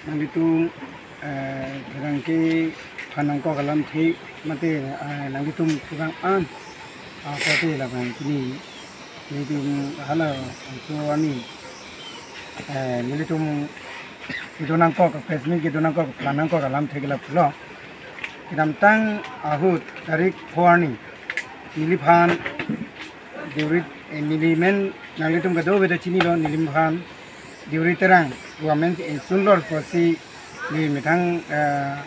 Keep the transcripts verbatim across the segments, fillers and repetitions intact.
Nanglitum, eh, pherangke aphan nangkok alamthe mate, eh, nanglitum kurang an, ah, kote labang pini nelitum halabangso arni, eh, nelitum kedo nangkok, press meet kedo nangkok, aphan nangkok alamthe ke lapulo. Kedamtang ahut tarik four arni neliphan Deuri, eh, neli men nanglitum kadokave ta chinilo, neliphan Deuri Terang pu amen insun lor pusi neli methang, eh,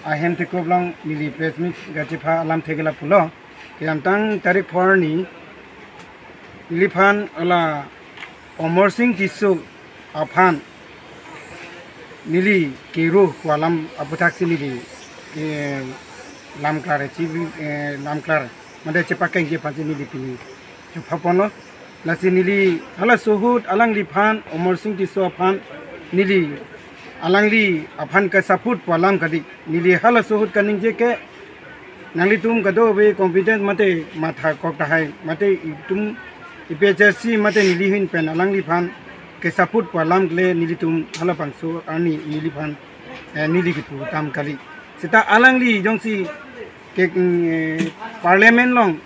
ahem tekup along neli press meet kachepha alamthe ke lapulo. Kedamtang tarik four arni neliphan hala Amarsing Tisso aphan neli kero pu alam aputhaksi neli, eh, lamklar, eh, chi, eh, lamklar mate chepakengji aphansi neli pini chephaponlo. Lasi neli halaso ahut alangliphan, Amarsing Tisso aphan neli alangli aphan ke-support pu alam kali. Neli halaso ahut kaningje ke nanglitum kadokave confidence mate matha kok tahai mate itum A P H L C mate neli ahin pen alangliphan ke-support pu alam kele nelitum halabangso arni neliphan, eh, neli kepu dam kali. Seta alangli jongsi ke, eh, parliament along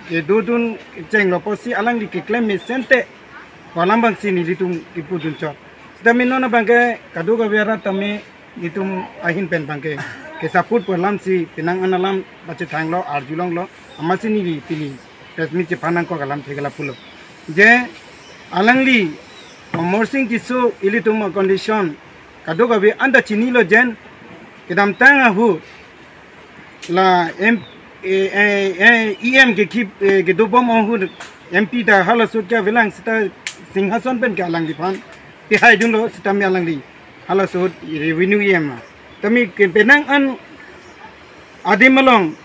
kedodun chenglo pusi alangli keklem mesen te pu alam abangsi nelitum kepudun chot. Seta non abangke kadokave arat tame nelitum ahin pen abangke ke-support pu alamsi penang an alam pachethanglo, arjulonglo, amatsi neli pini press meet chepha nangkok alamthe ke lapulo. Je alangli Amarsing Tisso ilitum a-condition kadokave anta chinilo, jen kedamtang ahut la M, eh, eh, eh, E M ke kip, eh, kedobom ahut M P ta halaso ahut ke avelang seta Singhason pen ke alangliphan pehaidunlo, sitame alangli halaso ahut revenue E M a. Tame ke penang an adim along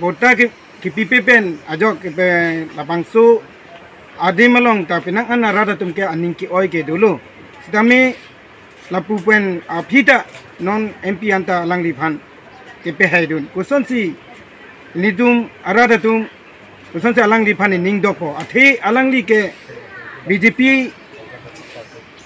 patta ke, kepipe pen ajok kepe labangso adim along ta penang an arat atum ke aning ke-oi ke dolo. Sitame lapu pen aphi ta non M P anta alangliphan kepehaidun. Kosonsi nelitum arat atum, kosonsi alangliphan ining dokpo? Athe alangli ke B J P,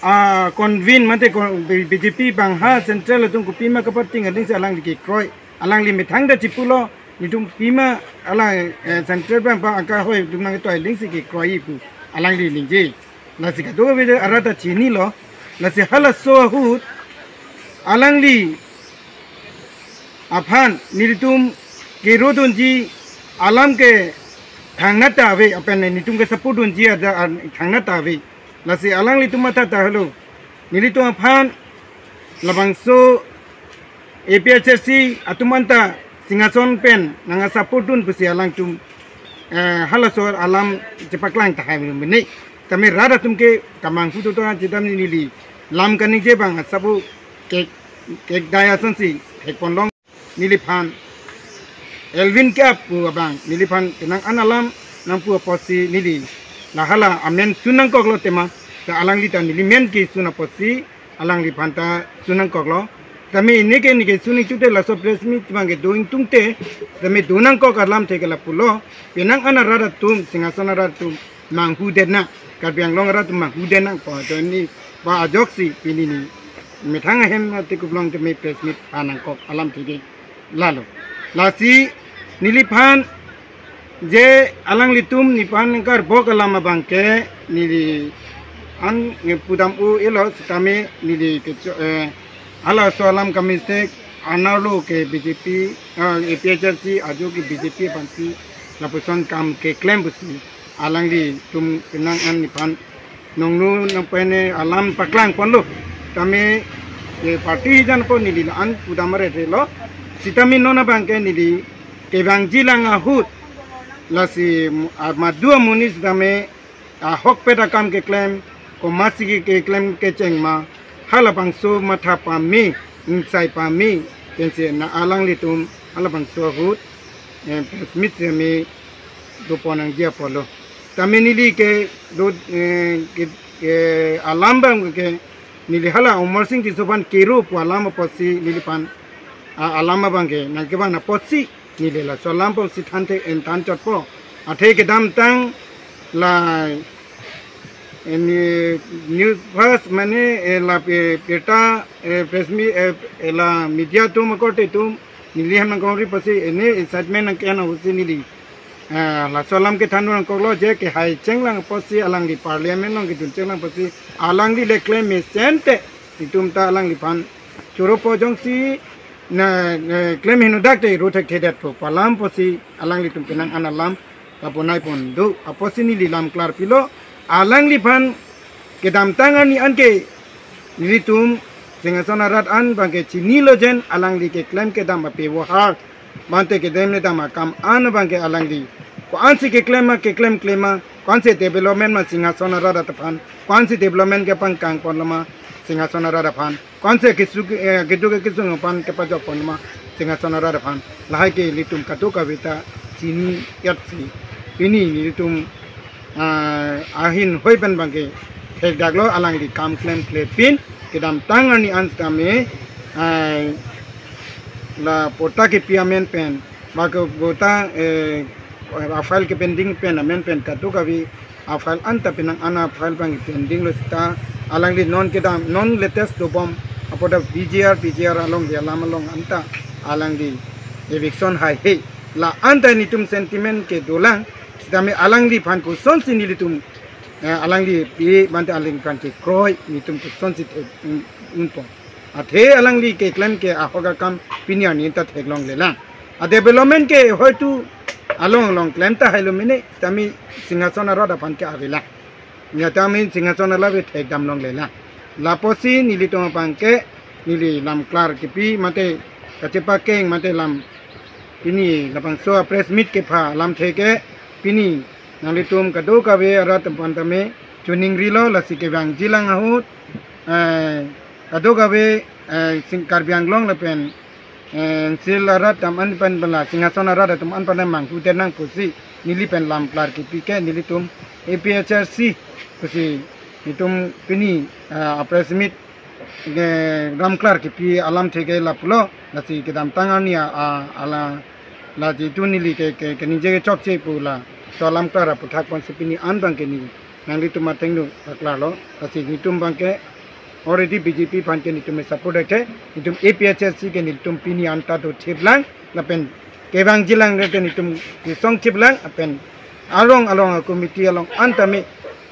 ah, convene mate kon-, B-, B J P bang ha central atum kopima kapating alingsi alangli kekroi. Alangli methang ta chipulo, nelitum pima hala, eh, central bank pa angka hoi atum nangtoi alingsi kekroi pu alangli ningje. Lasi kadokave arat ta chinilo, lasi halaso ahut alangli aphan nelitum kerodunji alam ke thangnat ta ave, apen nelitum ke-support dunji aja an thangnat ta ave. Lasi alanglitum matha tahelo, nelitum aphan labangso A P H L C atum anta Singhason pen nang-support dun pusi alangtum, eh, halaso alam chepaklang tahai mene. Tame rat atum ke kamanghu to to, chedam neli lam kaningje abang asabu ke, kekdai asonsi thekponlong. Neliphan Elvin Keap pu abang neliphan penang an alam nangpu apotsi neli la hala amen sun nangkoklo tema, ta alangli ta neli men kesun apotsi alangliphan ta sun nangkoklo. Tame neke neke sun ningchute laso press meet abang kedo ingtungte, tame do nangkok alamthe ke lapulo. Penang an arat atum, Singhason arat atum manghudet nang, Karbi Anglong arat atum manghudet nang pu to ni pa ajoksi pini ne methang ahem tekup along tame press meet pha nangkok alamthe ke lalo. Lasi neliphan je alanglitum neliphan karbok alam abangke neli an nge pudam u elo, sitame neli kecho, eh, halaso alam kamistek anerlo ke B J P, eh, A P H L C ajo ke B J P aphansi lapuson kam keklem pusi alanglitum penang an neliphan nongnu nangpene alam paklangponlo. Tame, eh, party hijan po neli la-an pudam aret relo. Sitame non abangke neli kevangji lang ahut, lasi mu-, ah, madu amonit sitame ahokpet akam keklem, komatsi ke keklem kecheng ma, halabangso matha pame, ingsai pame, pensi na alanglitum halabangso ahut, eh, press meet tame dopon nangji apotlo. Tame neli kedo, eh, ke, ke alam abangke neli hala Amarsing Tisso aphan kero pu alam apotsi neliphan, ah, alam abangke nangkevan apotsi neli laso alam apotsi thanthe en than chotpo. Athe kedamtang la Ini news first mane, eh, la pe-, peta, eh, press meet, eh, eh, la media atum akorte atum neli hem nangkongri apotsi ini excitement nangkehang apotsi neli, eh, laso alam kethan nangkoklo je kehai chenglang apotsi alangli parliament along kedun chenglang apotsi alangli le klem mesen te itum ta alangliphan choro pojongsi na, eh, klem henodak te ro thekthedetpo pu alam apotsi alanglitum penang an alam kaponai pon do apotsi neli lam klarpilo. Alangliphan kedamtang arni an ke nelitum Singhason arat an abangke chinilo jen alangli keklem kedam ape wohar mate kedam le dam akam an abangke alangli ko-ansi keklem ma keklem klem ma, ko-ansi development ma Singhason arat aphan, ko-ansi development kepangkang ponlo ma Singhason arat aphan, ko-ansi kesu, eh, kedo ke kesung aphan kepajok ponlo ma Singhason arat aphan, lahai ke ilitum kadokave ta chini yatsi. Pini ilitum, ah, ahin hoi pen abangke thekdaklo alangli kam klemkle pin kedamtang arni an tame, ah, la pota kepi amen pen, ba ke pota, eh, a-file kepending pen amen pen kadokave a-file anta penang an a-file abang pending lo seta alangli non kedam non latest dobom apot ta V G R, P G R along dia lam along anta alangli eviction haihe. La anta netum sentiment kedolang sitame alangliphan kosonsi nelitum, eh, alangli pi mate alangliphan kekroi netum kosonsi the, un, unpo. Athe alangli keklem ke ahok akam pini arni ta theklonglelang. A development ke hoitu along along klem tahailo mene tame Singhason arat aphan ke avelang. Nya tame Singhason alave thekdam longlelang. Lapusi nelitum abangke neli lam klar kepi mate kachepakeng mate lam pini labangso a-press meet kepha lamthe ke pini nanglitum kadokave arat aphan tame chuning rilo lasi kevangjilang ahut, eh, kadokave, eh, sing Karbi Anglong lapen, eh, Sil arat atum an pen bala Singhason arat atum an pen manghu tenang pusi neli pen lam klar kepi ke nelitum A P H L C pusi netum pini, eh, a-press meet ke lam klar kepi alamthe ke lapulo, lasi kedamtang arni a, a, ala, la jitu neli ke, ke, keningje kechokche pu laso alam klar aputhak ponsi pini an abangke neli nanglitum ateng nu paklarlo, lasi netum abangke already B J P aphan ke netum support ke, netum A P H L C ke netum pini anta dothiplang, lapen kevangjilang ke netum kesongthiplang, lapen along along a-committee along an tame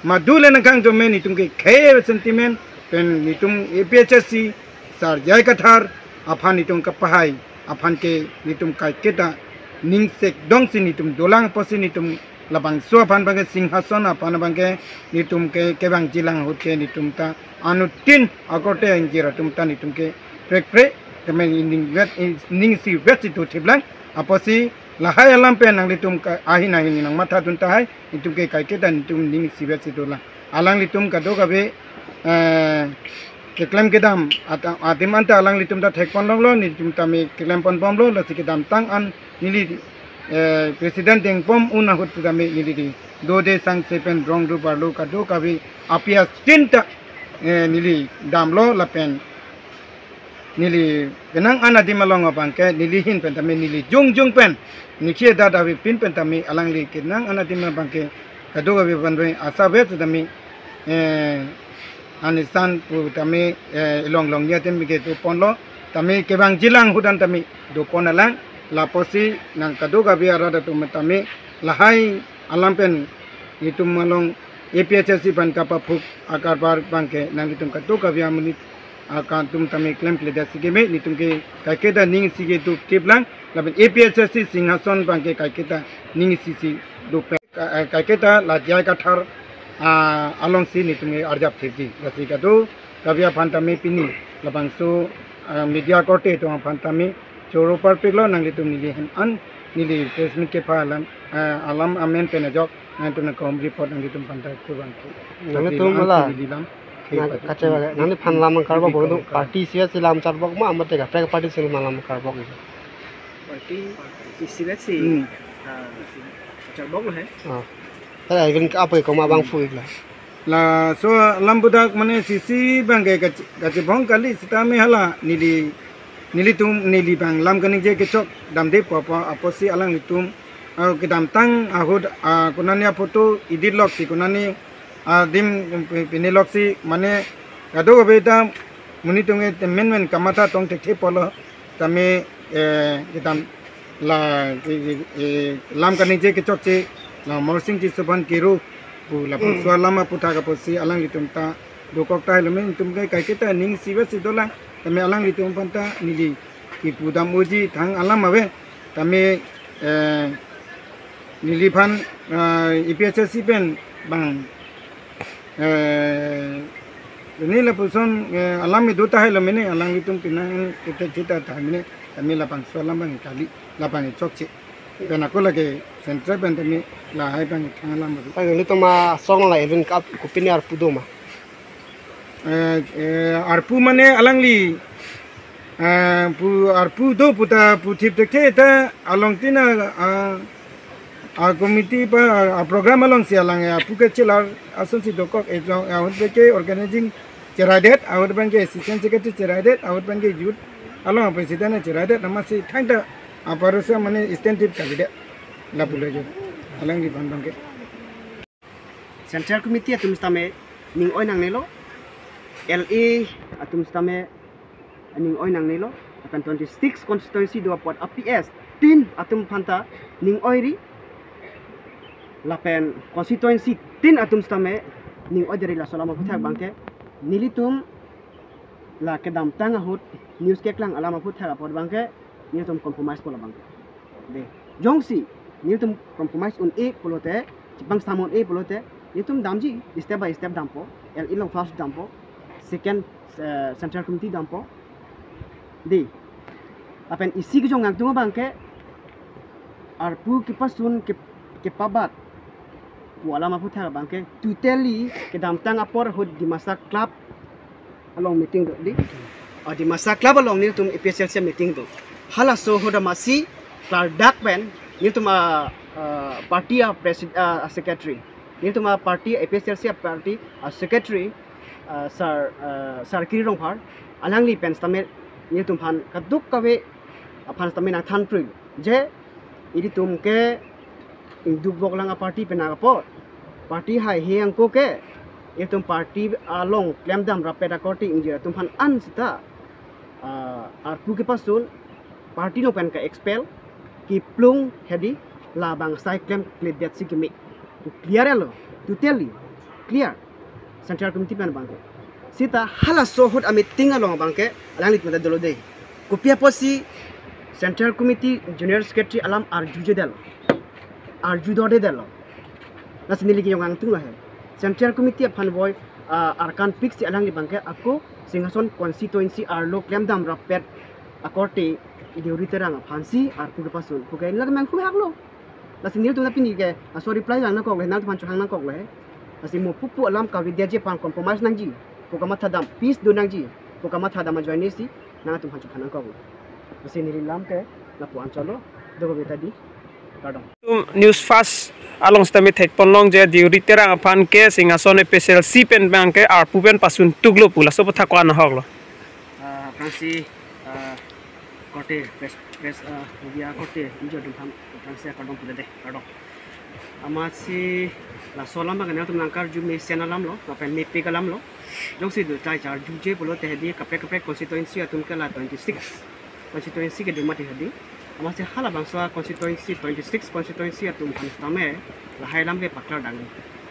madu le nangkang jome netum ke khei sentiment pen netum A P H L C Sar J I Kathar aphan netum kapahai aphan ke netum kaiketa ning sekdongsi netum dolang pusi netum labangso aphan abangke Singhason aphan abangke netum ke kevangjilang ahut ke netum ta anuttin akorte ingjir atum ta netum ke prekpre tame ning vet, ning isi vetsi dothiplang apotsi lahai alam pen nanglitum ka ahin ahin nangmatha dun tahai, netum ke kaiketa netum ning isi vetsi dolang. Alanglitum kadokave, eh, keklem kedam ata-, adim anta alanglitum ta thekpon longlo, netum tame keklem ponbomlo, lasi kedamtang an neli, eh, president dengpom un ahut tame neli di dode sangse pen rong rup arlo kadokave apias tinta, eh, neli damlo lapen neli penang an adim along abangke neli ahin pen tame neli jongjong pen neli kiedat avepin pen tame alangli penang an adim abangke kadokave vanve asa vet tame, eh, anisan pu tame, eh, ilong long nia tame ke doponlo tame kevangjilang ahut an tame dopon alang lapusi nang kadokave arat atum tame lahai alam pen netum along A P H L C aphan kapaphuk akarbar abangke nanglitum kadokave amonit akantum tame klemkledet si keme netum ke kaiketa ning isi ke dothiplang lapen A P H L C Singhason abangke kaiketa ning isi si dope ka-, eh, kaiketa la J I Kathar, ah, alongsi netum ke arjap thekji. Lasi kadokave aphan tame pini labangso, ah, media korte atum aphan tame choro parpiklo, nanglitum neli hem an neli press meet kepha alam, ah, alam amen pen ajok nangtum nangkom report nanglitum aphan ta kurang. Nanglitum Lasi ala ansi neli lam nang kepha kache bale, nangliphan lam karbok bor do, party isi si lam charbok ma, mate kaprek party si lam karbok. Party isi si. Hmm. Ah, charbok lo he. Ah. Tara even ka apoy koma abang phu ikla. Laso alam budak mane isi si abangke kach-, kachebong kali sitame hala neli, nelitum neli abang lam kaningje kechok damde pu apotsi alanglitum, ah, kedamtang ahut, ah, konani aphoto edit loksi konani Adim pini loksi mane kadokave ta monit atum ke menmen kamatha tong thekthe pulo tame, eh, kedam la, eh, eh, lam kaningje kechokche la Amarsing Tisso aphan kero pu labangso alam aputhak apotsi alanglitum ta dokok tahai lo, men itum ke kaiketa ning isivet si dolang tame alanglitum aphan ta neli kipu dam-oji thang alam ave tame, eh, neliphan, eh, A P H L C pen bang, eh, ini lapuson, eh, alam itu tahai lo mene, alanglitum pinang kita kita tahai mene, tame labangso alam bang kali, labang chokche. Pen ako lake central pen tame lahai bang thang alam baru. Ayo, nelitum asong la Elwin Kap kopine arpu do ma? Eh, eh, arpu mane alangli, eh, pu arpu do puta puthip thekthe ta along tina, ah, a committee pa, ah, program alongsi alang, eh, arpu kechelar asonsi dokok, eh, along, eh, ahut ke organizing cheraidet, ahut pen ke assistant secretary cheraidet, ahut pen ke youth along president cheraidet, amatsi thangta aparusa mane extensive kalidet lapulo jo alangliphan bang ke. Central Committee atum sitame ning-oi nangnelo, L A atum sitame ning-oi nangnelo, lapen twenty-six constituency do apot A P S tin atum aphanta ning-oiri, lapen constituency tin atum sitame ning-oidetri, laso alam aputhak bang ke nelitum la kedamtang ahut news keklang alam aputhak apot bang ke nelitum compromise pulo bang ke. De, jongsi nelitum compromise un-e pulote, chepangtham un-e pulote, nelitum damji, step by step dampo, L A along first dampo, second, eh, Central Committee dampo. De, lapen isi kejong nangtung abang ke, arpu kepasun ke, kepabat pu alam aputhak abang ke, totally kedamtang apor ahut Dimasa Club along meeting do, de. Ah, Dimasa Club along nelitum A P H L C meeting do. Halaso ahut amatsi klardak pen nelitum a, ah, party a presid-, ah, secretary, nelitum a party A P H L C a party a secretary, ah, Sir, ah, Sir Kiri Rongphar, alangli pen sitame nelitum aphan kadokave aphan sitame nangthan pril je ilitum ke ingduk boklang a party pen apot, party haihe angko ke, itum party along klemdam rapet akorte ingjir atum aphan an sita, ah, arpu kepasun party along pen ke-expel, kiplung hedi, labang sai klemkledetsi keme. Clear lo, totally clear. Central Committee pen bang ke. Sita halaso ahut a meeting along bang ke, alanglitum ta dolo de. Kopi apotsi Central Committee General Secretary alam arjujedetlo, arjudodetlo. Lasi neli kejong nangtung lahai. Central Committee aphan voi, ah, arkan piksi alangli bang ke ako Singhason constituency arlo klemdam rapet akorte Deuri Terang aphansi arpu kepasun pu ke nangmanghu haklo. Lasi nelitum ta pini ke, ah, sorry, reply lang nangkoklo, nangtum aphan chohang nangkoklo. Lasi mo pupu alam kavidetji aphan compromise nangji pu kamatha dam, peace do nangji pu kamatha dam ajoine si nangtum aphan chohang nangkoklo. Lasi neli lam ke lapu-an cholo, dokok beta di. Kardom. Itum News First along sitame thekponlong je Deuri Terang aphan ke Singhason A P H L C pen bang ke arpu pen pasun tuklo pu laso aputhak ko-an ahoklo. Ah, aphrangsi, ah, korte press, press, ah, media korte ingjir atum aphan aphrangsi kardom pulo de, kardom. Amatsi laso alam bang ke nangtum nangkarju mesen alam lo, lapen mepik alam lo. Jongsi do tai charjuje pulote hedi kaprek kaprek constituency atum ke la twenty-six constituency kedo mati hedi. Amatsi halabangso a constituency, twenty-six constituency atum aphan tame lahai alam ke paklar dang.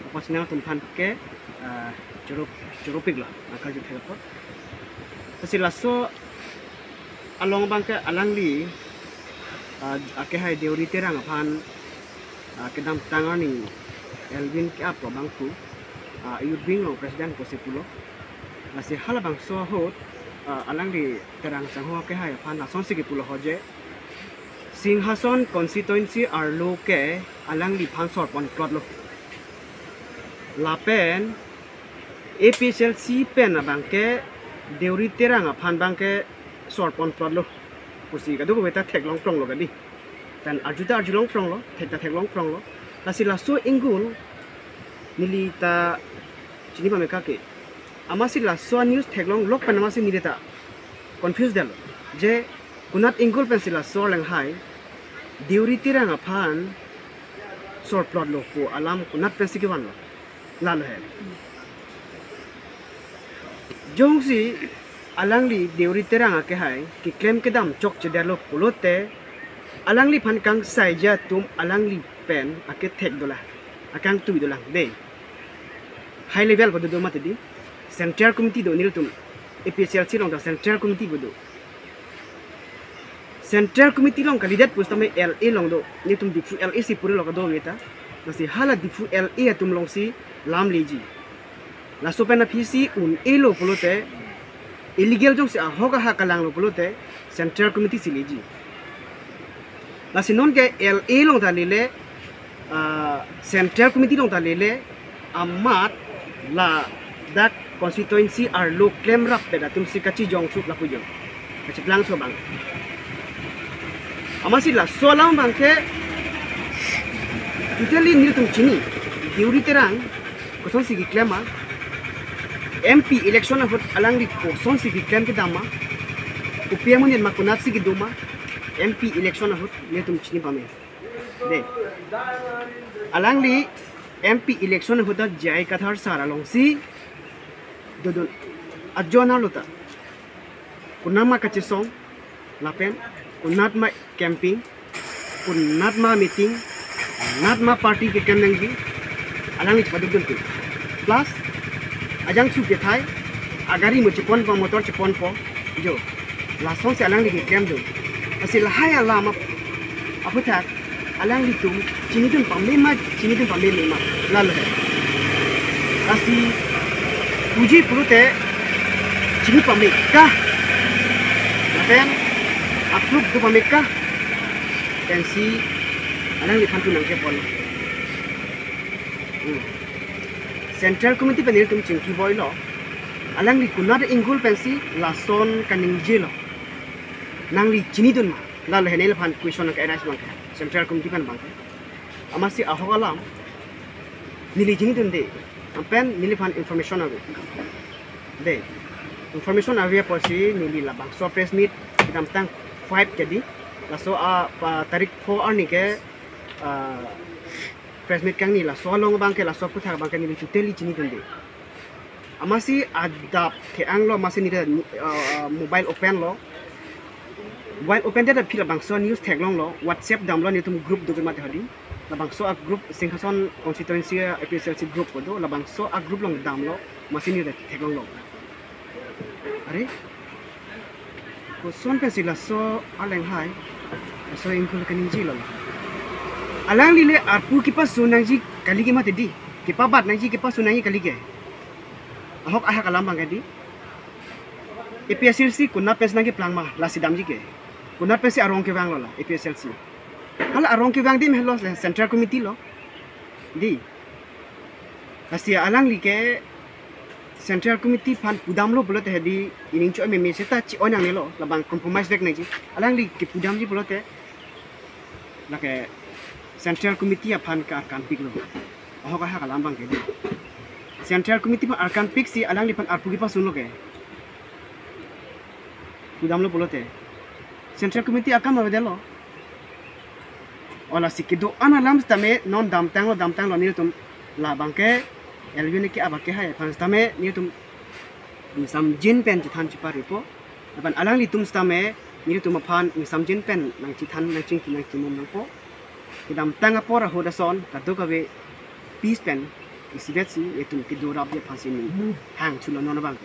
Apotsi nangtum aphan ke, ah, choro, choropiklo, nangkarju thek apot. Lasi laso along bang ke alangli, ah, akehai Deuri Terang aphan, ah, kedamtang arni Elwin ke-ap abang pu, ah, youth wing along president pusi pulo. Lasi halabangso ahut, ah, alangli Terang Sangho akehai aphan lasonsi kipulo ho je, Singhason constituency arlo ke alangliphan sorponplotlo. Lapen A P H L C pen abang ke Deuri Terang aphan bang ke sorponplotlo pusi kadokave ta theklong phlonglo kadi. Tan arju ta arjulong phlonglo, thek ta theklong phlonglo. Lasi laso ingul neli ta chini pame kake. Amatsi laso a news theklong lok pen amatsi neli ta confuse detlo je konat ingul pensi laso arleng hai Deuri Terang aphan sorplotlo pu alam konat pensi kevanlo. Lalo he. Jongsi alangli Deuri Terang akehai keklem kedam chokchedetlo pulote, alangliphan kangsaiji atum alangli pen akethek dolang, akangtui dolang dei. High level pu dodo mati dei. Central committee do nelitum, A P H L C along ta Central Committee pu do. Central Committee along kalidet pusitame L A along do, nelitum Diphu L A si puri lo kadokave ta. Lasi hala Diphu L A atum alongsi lam leji. Laso pen aphisi un-elo pulote, illegal jongsi ahok ahak kalanglo pulote, Central Committee si leji. Lasi nonke L A along ta lele, ah, Central Committee along ta lele, amat ladak constituency arlo klemrap pen atumsi kachijong thup lapu jo. Kachiplang so abang. Amatsi laso alam abangke totally nelitum chini. Deuri Terang kosonsi keklem ma, M P election ahut alangli kosonsi keklem kedam ma, kopi amonit ma, konatsi kedo ma, M P election ahut nelitum chini pame. Dei. Alangli M P election ahut ta J I Kathar sir alongsi dodun ajon arlo ta konat ma kachesong, lapen konat ma campaign, konat ma meeting, konat ma party keklem nangji, alangli chepaduk dunpe. Plus, ajangsu kethai, agari mo cheponpo, motor cheponpo, jo. Lasonsi alangli keklem dun. Lasi lahai alam ap-, aphuthak alanglitum chinidun pame ma, chinidun pameme ma, lalo he. Lasi puji pulote chini pame kah, lapen approve do pame kah, pensi alangliphan tu nangkepon. Hmm. Central Committee pen nelitum chingki boilo, alangli konat ingkul pensi lason kaningjelo. Nangli chinidun ma? Lalo he neliphan question nangke-arise abangke, Central Committee pen abangke. Amatsi ahok alam neli chinidun dei, lapen neliphan information ave. Dei, information ave apotsi neli labangso press meet kedamtang five ke dei, laso a pa tarik four arni ke, ah, press meet kangni, laso along abangke, laso aphuthak abangke neli totally chinidun dei. Amatsi adap the-anglo, amatsi neli, uh, mobile open lo. Mobile open det aphi labangso news theklonglo, WhatsApp damlo, nelitum group do mati hadi. Labangso a-group Singhason constituency A P H L C group pu do, labangso a-group along damlo, amatsi neli theklonglo. Are? Koson pensi laso alenghai, laso ingkul kaningjelo. Alangli le arpu kepasun nangji kali ke mati dei, kepabat nangji, kepasun nangji kali ke. Ahok ahak alam abangke dei. A P H L C konat pensi nangkeplang ma, lasi damji ke. Konat pensi arong kevanglo la A P H L C. Hala arong kevang dei melo, Central Committee lo. Dei. Lasi alangli ke Central Committee aphan pudamlo pulote hedi ining cho-eme seta chi-oi nangnelo, labang compromise vek nangji. Alangli kepudamji pulote lake Central Committee aphan ke-arkan piklo. Ahok ahak alam abangke dei. Central Committee aphan arkan piksi alangliphan arpu kepasunlo ke. Pudamlo pulote Central Committee akam avedetlo. O lasi kedo-an alam sitame non damtanglo, damtanglo, nelitum labangke L U N ke abangke hai aphan sitame nelitum ingsamjin pen chethan cheparepo. Lapen alanglitum sitame nelitum aphan ingsamjin pen nangchethan, nangchingki, nangchimum nangpo. Kedamtang apor ahut ason kadokave peace pen isibetsi itum kedo rapji aphansi ning hang chulo non abang.